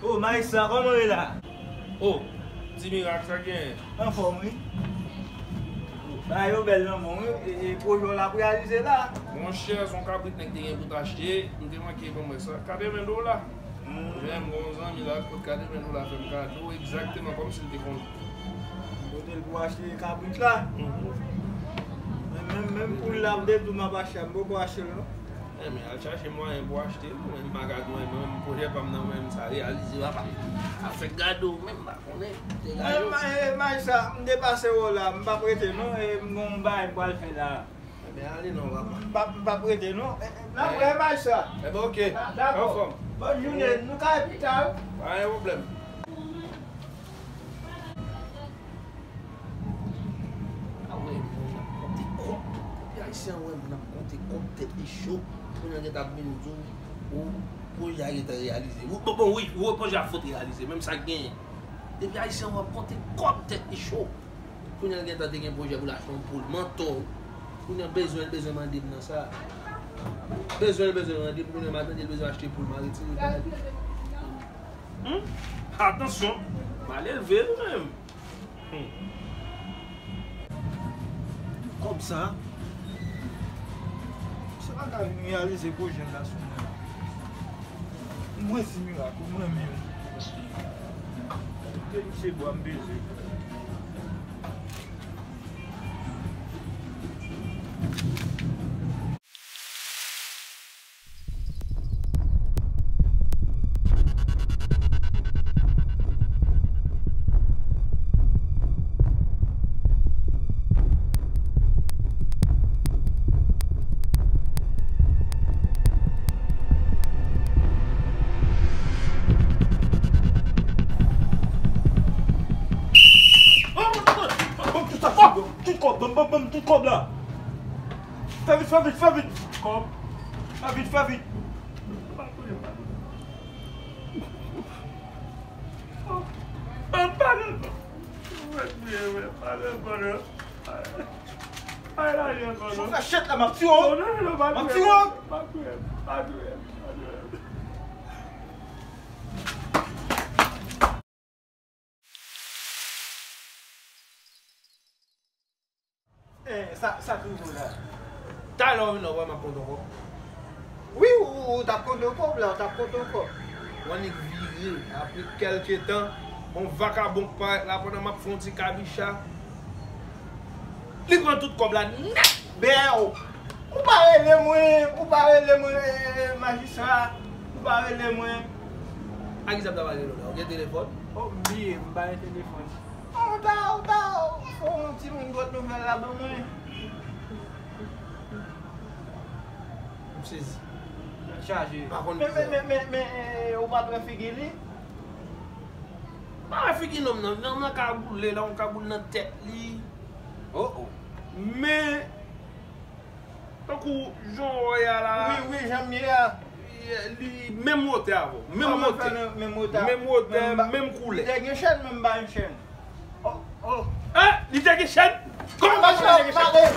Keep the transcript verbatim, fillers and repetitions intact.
Oh, Maestra, kòman w ye la? Oh, Ti Mirak, sa k genyen? Anfòm, wi. Bagay yo bèl nan men w, wi. E, e pwojè w la ap reyalize la. Monchè, se yon kabrit nèg te gen pou t achte, m te manke ban mwen sa. Katreven dola. Hmm. Jan m gen yon zanmi la, kot katreven dola fè m kado, egzakteman kòmsi l te konnen. Kote l pou achte kabrit la? Mhm. Men menm, menm poul la, m te di w m ap achte, m poko achte l, non. Enben, al chache mwayen pou achte l. Mwen, m pa ka di mwen, mwen, menm pwojè pa m nan men m, sa reyalize, papa. Afè gado, menm pa konnen. Te gado. Eh, ma-, eh, Maestra, m depase w la, m p ap rete non, e m gon bagay m pral fè la. Enben, ale non, papa. M p ap, m p ap rete non. Eh, eh, n ap wè, Maestra. Enben, ok. Dakò. Anfòm. Bòn jounen, nou ka wè pita, wi. Pa gen pwoblèm. A wè, moun ap konte kòb. Depi Ayisyen an wè moun ap konte kòb, tèt li cho. Kounye a l gentan ap vin di w, ou, pwojè a gentan reyalize. Ou, bon, bon, wi, ou, pwojè a fout reyalize. Menm sa k genyen. Depi Ayisyen an wè ap konte kòb, tèt li cho. Kounye a l gentan te gen pwojè pou l achte yon poul, mantò. Kounye a bezwen, l bezwen mande m nan sa. Bezwen, l bezwen mande m, kounye a m a tande l bezwen achte poul, m a retire bagay. Hmm? Atansyon, mal elve nou menm. Hmm. Kòb sa, se pa ka vin reyalize pwojè m la sou mwen. Mwen, Ti Mirak, ou mwen menm. Ke misye bwa m peze. Ban m tout sa, tout kòb, ban m, ban m, ban m tout kòb la. Fè vit, fè vit, fè vit. Kòb. Fè vit, fè vit. An pale, an pale, an pale, an pale, an pale. Ay, lajan ankò non. Fè chet la, m ap tiye w. Non, non, non, pa tiye w. Pa tiye w, pa tiye w, pa tiye w. Eh, sa, sa k rive w la? Talè w vin la, w wè m ap konte yon kòb. Wi, ou, ou t ap konte yon kòb la, ou t ap konte yon kòb. W annik vire, apre kèlke tan, yon vakabon k parèt la pandan m ap fè yon ti kabicha. Li pran tout kòb la nèt. Bèw! Ou pa rele mwen, ou pa rele mwen, eh, majistra, ou pa rele mwen. A kisa m ta pral rele w la? Ou gen telefòn? Oh, m bliye, m pa gen telefòn. Ou ta, ou ta, ou fè yon timoun dwòt nouvèl la ban mwen. M sezi. Tèt chaje. Pa konn men, men, men, men, men, eh, ou pa t wè figi li? Pa wè figi nonm nan. Nonm nan kagoule, la yon kagoul nan tèt li. Oh, oh. Men, tankou jan w wè a la. Wi, wi, jan m ye a. Li menm wotè avè w. Menm wotè. Menm wotè, menm koulè. Li te gen chèn, men m pa gen chèn. Oh, oh. Eh, li te gen chèn? Kòman m pa gen chèn?